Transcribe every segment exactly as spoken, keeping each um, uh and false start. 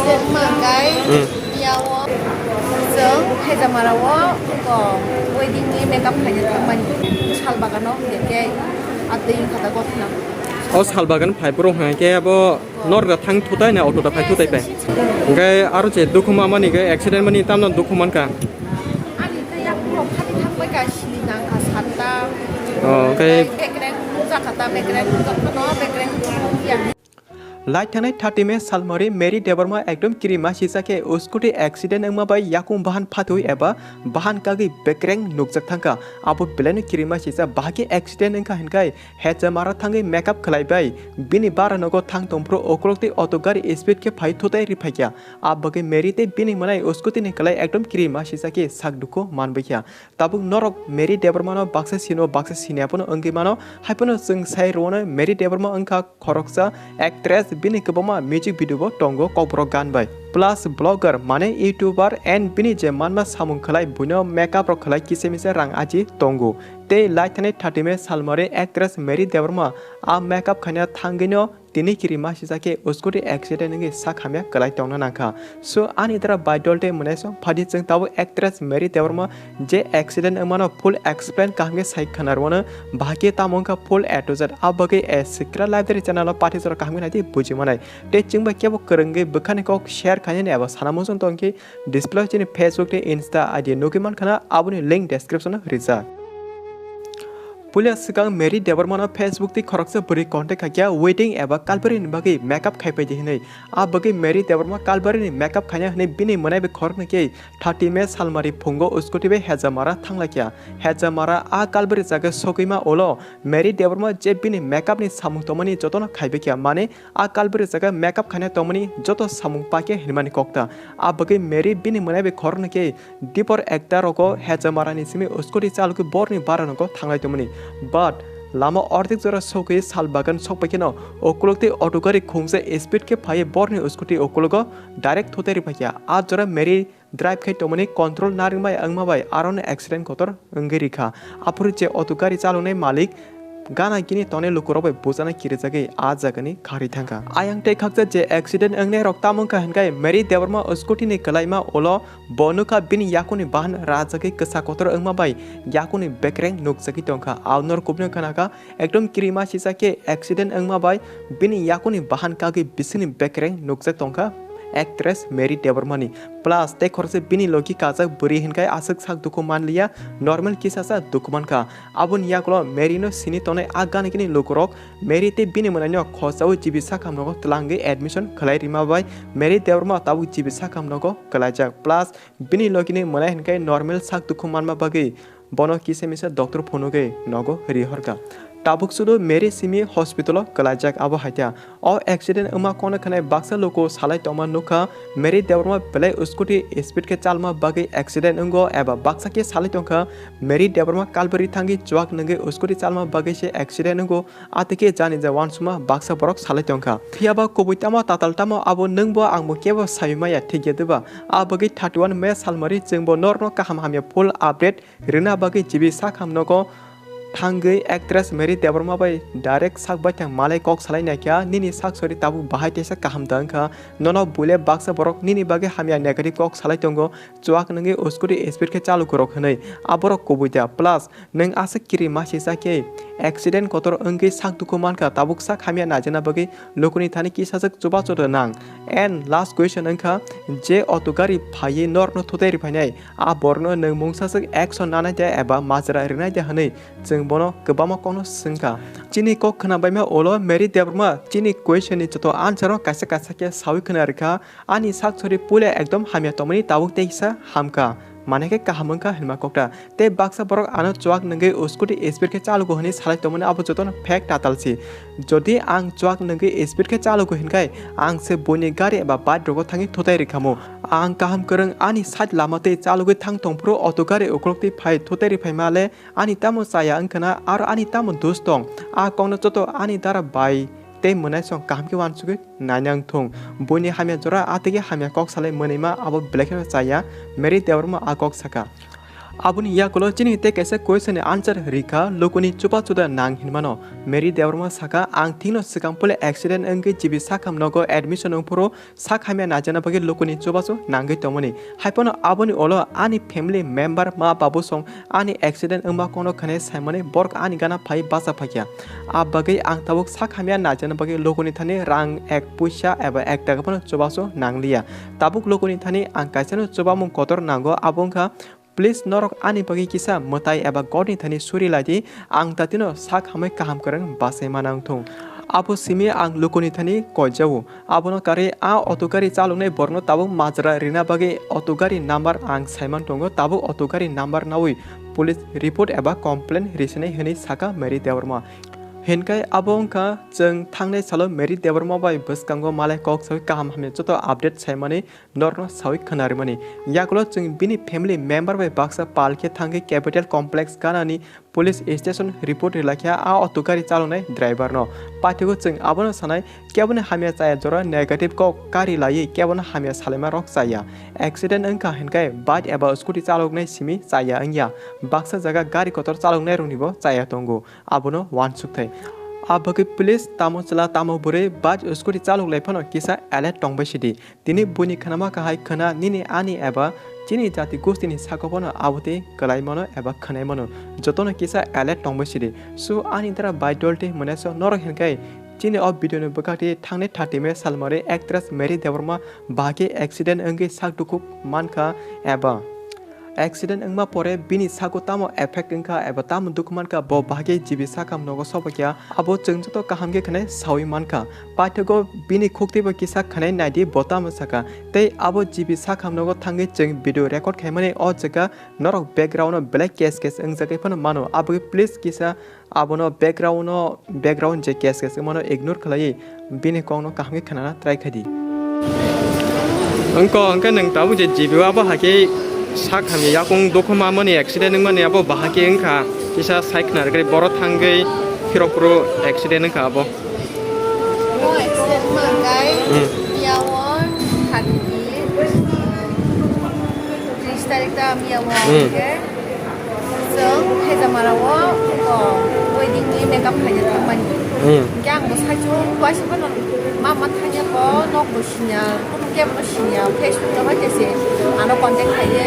Mangai, Hmm. Yao, Song, Hejamara, Ko, Wedding ni makeup khaina thangmani, Salbagano, Deke, Atei, Kata, Gokna. O Salbagan phai borok hwnka khe abo norga thang thutai na auto da phai thutai pai. Hwnkhe aro je dukhu mamani khe accident mani tamno dukhu mankha. Ani khe yak phano phati thangbai ka sini nangkha satta. Oh, hwnkhe bekreng nukjakha ta, bekreng nukjakha no, bekreng nukjakha. Lai thanai thirty May salmari Mary Debbarma ekdom kirima sisa khe scooty accident wngma bai yakung bahan phatwi eba bahan kagwi bekreng nukjak thangkha. Abo belaino kirima sisa bahai khe accident wngkha hinkai Hejamara thangwi makeup khlai bai bini bara nogo thang tongphuru ukulok tei auto gari speed khe phai thutai riphaikha. A bagwi Mary tei bini mwnai scooty ni kwlai ekdom kirima sisa khe sak dukhu manbaikha. Tabuk norok Mary Debbarma no baksa sino baksa sini aphano wngwi mano, hai phano chwng sai rwno Mary Debbarma wngkha khoroksa actress, bini kwbangma music video bo tongo kokborok gan bai. Plus vlogger mane YouTuber and bini je manma samung khlai buino makeup rok khlai kisa misa rang aji tongo. Tei lai thani thirty May salmari actress Mary Debbarma a makeup khaina thangwino tini kirima sisa khe scooty accident wngwi sak hamya kwlai tongna nangkha. So ani dara bai dol tei mwnai song phadi chwng tabuk actress Mary Debbarma je accident wngmano full explain kaham khe sai khna rwno, bahai khe tamo wngkha full A to Z. A bagwi a Sikra Library channel o pathi jora kaham khe nai tei buji manai. Tei chwng bai kebo kwrwngwi bwkhani kok share khainani eba sana muchung tong khe display o chini Facebook tei Insta I D nugwi mankha na, aboni link description o rijak. Puila swkang Mary Debbarma no Facebook tei khoroksa bwrwi contact khaikha wedding eba kalbari ni bagwi makeup khaipai di hinwi. A bagwi Mary Debbarma kalbari ni makeup khaina hinwi bini mwnai bai khoroknwi khe thirty May salmari phungo scooty bai Hejamara thanglaikha. Hejamara a kalbari jaga sogwima ulo Mary Debbarma je bini makeup ni samung tongmani jotono khaibaikha, mane a kalbari jaga makeup khaina tongmani joto samung paikhe hinmani kokta. A bagwi Mary bini mwnai bai khoroknwi khe dipor ekta rogo Hejamara ni simi scooty chalogwi borni bara nogo thanglai tongmani. But lama ordek jora sogwi sal bagan sokpai kheno ukulok tei auto gari khungsa speed khe phaiwi borni scooty ukulogo direct thutai riphaikha. A jora Mary drive khai tongmani control narwkmai wngma bai arono accident kotor wngwi rikha. Aphuru je auto gari chaloknai malik gana gini tongnai lukurok bai bujana kirijagwi a jagani kharwi thangkha. Ayang tei khaksa je accident wngnai rok tamo wngkha hinkai Mary Debbarma scooty ni kwlaima ulo bo nukha bini yakuni bahan rajagwi kwsa kotor wngma bai yakuni bekreng nukjagwi tongkha. Aonor kubuni khanakha ekdom kirima sisa khe accident wngma bai bini yakuni bahan kagwi bisingni bekreng nukjak tongkha actress Mary Debbarmani. Plus tei khoroksa bini logi kajak bwrwi hinkai aswk sak dukhu manliya, normal kisa sa dukhu mankha. Aboni yagulo Mary no sini tongnai a gana gini lukurok Mary tei bini mwnaino khochaui G B sakham nogo twlangwi admission khlai rima bai Mary Debbarma tabuk G B sakham nogo kwlaijak. Plus bini logini mwnai hinkai normal sak dukhu manma bagwi bono kisa misa doctor phunugwi nogo rihorkha. Tabuk sudu Mary simi hospital o kwlaijak abo haikha. O accident wngma kono khanai baksa luku salai tongma nukha. Mary Debbarma belai scooty speed khe chalma bagwi accident wngo eba baksa khe salai tongkha. Mary Debbarma kalbari thangwi chuak nungwi scooty chalma bagwi se accident wngo. Atwkhe jani ja wansukma baksa borok salai tongkha. Phiyaba kubui tamo tatal tamo abo nwngbo angbo kebo saimaya thikya diba? A bagwi thirty one May salmari chwngbo norno kaham hamya full update rwna bagwi G B sakham nogo thangwi actress Mary Debbarma bai direct sak baithang malai kok salai naikha, nini sak sori tabuk bahai teisa kaham da wngkha, nono buile baksa borok nini bagwi hamya negative kok salai tongo, chuak nungwi scooty speed khe chalukurok hwnwi aborok kubui da. Plus nwng aswk kiri masi sa khe accident kotor wngwi sak dukhu mankha, tabuk sak hamya naijana bagwi lukuni thani kisajak chubachu rwnang. And last question wngkha, je auto gari phaiwi norokno thutai riphainai, a borokno nwng mungsaswk action nanai de eba majra rwnai de hwnwi chwng bono kwbangma kokno swngkha. Chini kok khwnabaima ulo Mary Debbarma chini question ni joto answer no kaisa kaisa khe sawi khwna rwkha. Ani sak sori puila ekdom hamya tongmani tabuk teisa hamkha, mane khe kaham wngkha hinma kokta. Tei baksa borok ano chuak nungwi scooty speed khe chalugo hwnwi salai tongmani abo jotono fake tatal si. Jodi ang chuak nungwi speed khe chalugo hinkhai ang se buini gari eba bike rogo thangwi thutai rikhamu. Ang kaham kwrwng ani side lama tei chalugwi thang tongphuru auto gari ukulok twi phai thutai riphaima le ani tamo chaya wngkhana aro ani tamo dos tong. A kokno joto ani dara bai tei mwnaisong kaham khe uansugwi nainang thung. Buini hamya jora atwgwi hamya kok salai mwnwima abo belai kheno chaya, Mary Debbarma a kok saka. Aboni yakulo chini tei kaisa question ni answer rikha, lukuni chubachu da nang hinmano. Mary Debbarma saka, "Ang thikno swkang pole accident wngwi G B sakham nogo admission wngphuru sak hamya naijana bagwi lukuni chubachu nangwi tongmani. Haiphano aboni ulo ani family member ma babu song ani accident wngma kokno khwnai saimani borok ani gana phai bacha phaikha. A bagwi ang tabuk sak hamya naijana bagwi lukuni thani rang ek puisa eba ek taka phano chubachu nangliya. Tabuk lukuni thani ang kaisano chubamung kotor nango, abo wngkha please norok ani bagwi kisa mwtai eba godni thani suri lai di, ang tatino sak hamwi kaham kwrwng bachai mana wngthung. Abo simi ang lukuni thani koijao." Abono karwi a auto gari chaloknai borokno tabuk majra rina bagwi auto gari number ang saiman tongo, tabuk auto gari number naui police report eba complaint risinai hwnwi saka Mary Debbarma. Hinkai abo wngkha chwng thangnai salo Mary Debbarma bai bwskango malai kok sawi kaham hamya joto update saimani norokno sawi khwnarimani. Yakulo chwng bini family member bai baksa pal khe thangwi Capital Complex ganani police station report rilaikha a auto gari chaloknai driver no. Paithago chwng abono sanai, keboni hamya chaya jora negative kok kari laiwi kebono hamya salaima rok chaya. Accident wngkha hinkai bike eba scooty chaloknai simi chaya wngya. Baksa jaga gari kotor chaloknai roknibo chaya tongo. Abono uansukthai. A bagwi please tamo chwla tamo bwrwi bike scooty chalok lai phano kisa alert tongbai sidi. Tini buini khwnama kahai khwna nini ani eba chini jati gostini sago bono abo tei kwlai mano eba khwnai mano. Jotono kisa alert tongbai sidi. So ani dara bai dol tei mwnaiso norok hinkai chini o video ni bwkhak tei thangnai thirty May salmari actress Mary Debbarma bahai khe accident wngwi sak dukhu mankha eba accident wngma pore bini sago tamo effect wngkha eba tamo dukhu mankha bo bahai khe G B sakham nogo sobakya abo chwng joto kaham khe khwnai sawi mankha. Paithago bini khuktwibo kisa khwnai naidi bo tamo sakha. Tei abo G B sakham nogo thangwi chwng video record khaimani o jaga norok background o belai kes kes wngjagwi phano mano. Aboni please kisa abono background o, background je kes kes wngmano ignore khlaiwi bini kokno kaham khe khwnana try khaidi. Wngkha hwnkhe nwng tabuk je G B o abo hakhe sak hamya yakung dokhoma mani accident wngmani abo bahai khe wngkha kisa sai khna rwgwi borok thangwi phirok phuru accident wngkha abo. Bo accident wngma hwnkhe Hmm. Miyao thirty, tris tarik ta miyao Hmm. hwnkhe chwng Khaijamarao, o, wedding ni makeup khaina thangmani. Hmm. Hwnkhe ang bo saichung waisa phano ma ma thangya ko nok bo sinya, kebo no sinya, Facebook no bai tese ano contact khaiwi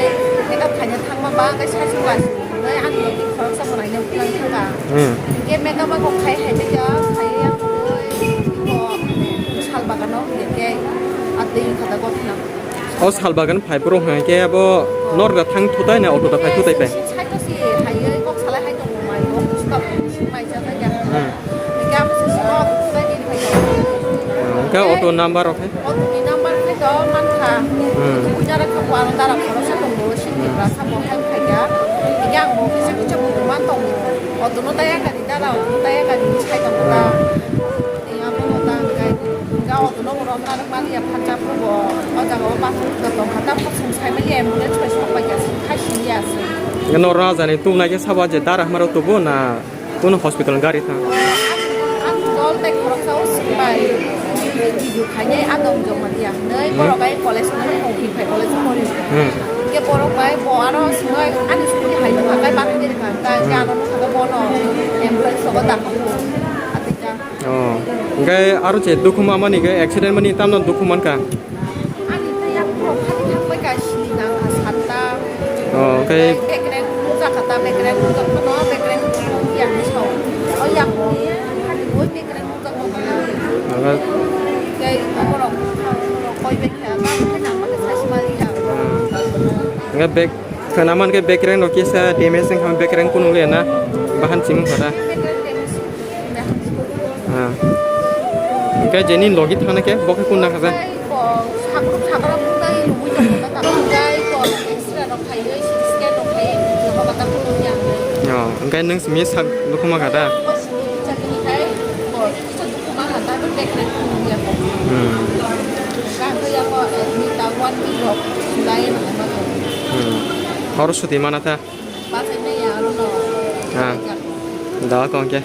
makeup khaina thangma ba hwnkhe saichung waisa. Nai ani logi khoroksa bo naina phwrang thangkha. Hmm. Hwnkhe makeup bo khai hai tei ya, khai ya, o sal bagano hwnkhe a twi khata gotna. O sal bagan phai boro hwnkhe abo lorda thang thutai na auto da phai thutai pai. Sai to si hai kok salai hai tong mai kok suka mai cha ya. Hmm. Hwnkhe abo se suka auto thutai ni phai. Hwnkhe auto number rok hai? Auto ni number khai to mankha. Hmm. Buina rakha bo ano dara khoroksa tongo, sini Hmm. rasa bo hai phai ya. Hwnkhe ang bo kisa kisa buju man tongo. Auto no taya kani dara, auto no taya kani sai tongo da. Hmm. Tei abono ta hwnkhe, hwnkhe auto no bo rwkna rwkmani ya phansa phuru bo o jaga o bus rok tongkha, ta bus rok sai manya ambulance bai sok pai ya, khai sini ya se. Hwnkhe norok rajani tubunai khe sabo je dara hwnba rok tubu na kunu hospital gari thang? Ang, ang dol tei khoroksa o swngbai video khainai adong joma dia hwnwi, Hmm. borok ai college no pori phai, college no pori. Hmm. Hwnkhe borok bai bo aro swngbai ani scooty hai nokha kai bakhe de rwkha, ta hwnkhe Hmm. ano nokha bono ambulance sogo dakha. Atwi ta. Oh, hwnkhe aro je dukhu ma mani khe accident mani tamno dukhu mankha? Ani tei yak borok thani thangbai ka sini nangkha satta. Oh, hwnkhe bekreng nukjakha ta, bekreng nukjak phano bekreng yang ni sao. O yang ni thani boi bekreng nukjak nukjak. Hwnkhe tei borok koi bekha ta khe nangma khe sai sima ya. Hmm. Hwnkhe bek khwna mankhe bekreng no kisa damage wngkha bekreng kunu le na bahan chimung kha ta. Bekreng damage. Ah. Hwnkhe jeni logi thangna khe bo khe kun nang kha ja? Tei bo sakrok sakrok wngkha, lubui tongkha, tei bo X-ray rok khaiwi, C T scan rok khaiwi, joto kata kun wngya. Oh, hwnkhe nwng simi sak dukhu ma kha da? Bo simi kisa kini khai, bo kisa dukhu ma kha da, bo bag rek kun wngya bo. Hmm. Kaham ya bo admit ta one week rok sulai rok ma to. Hmm. Horo suti mana ta? Bachai maya aro no. Ah. Da kong khe.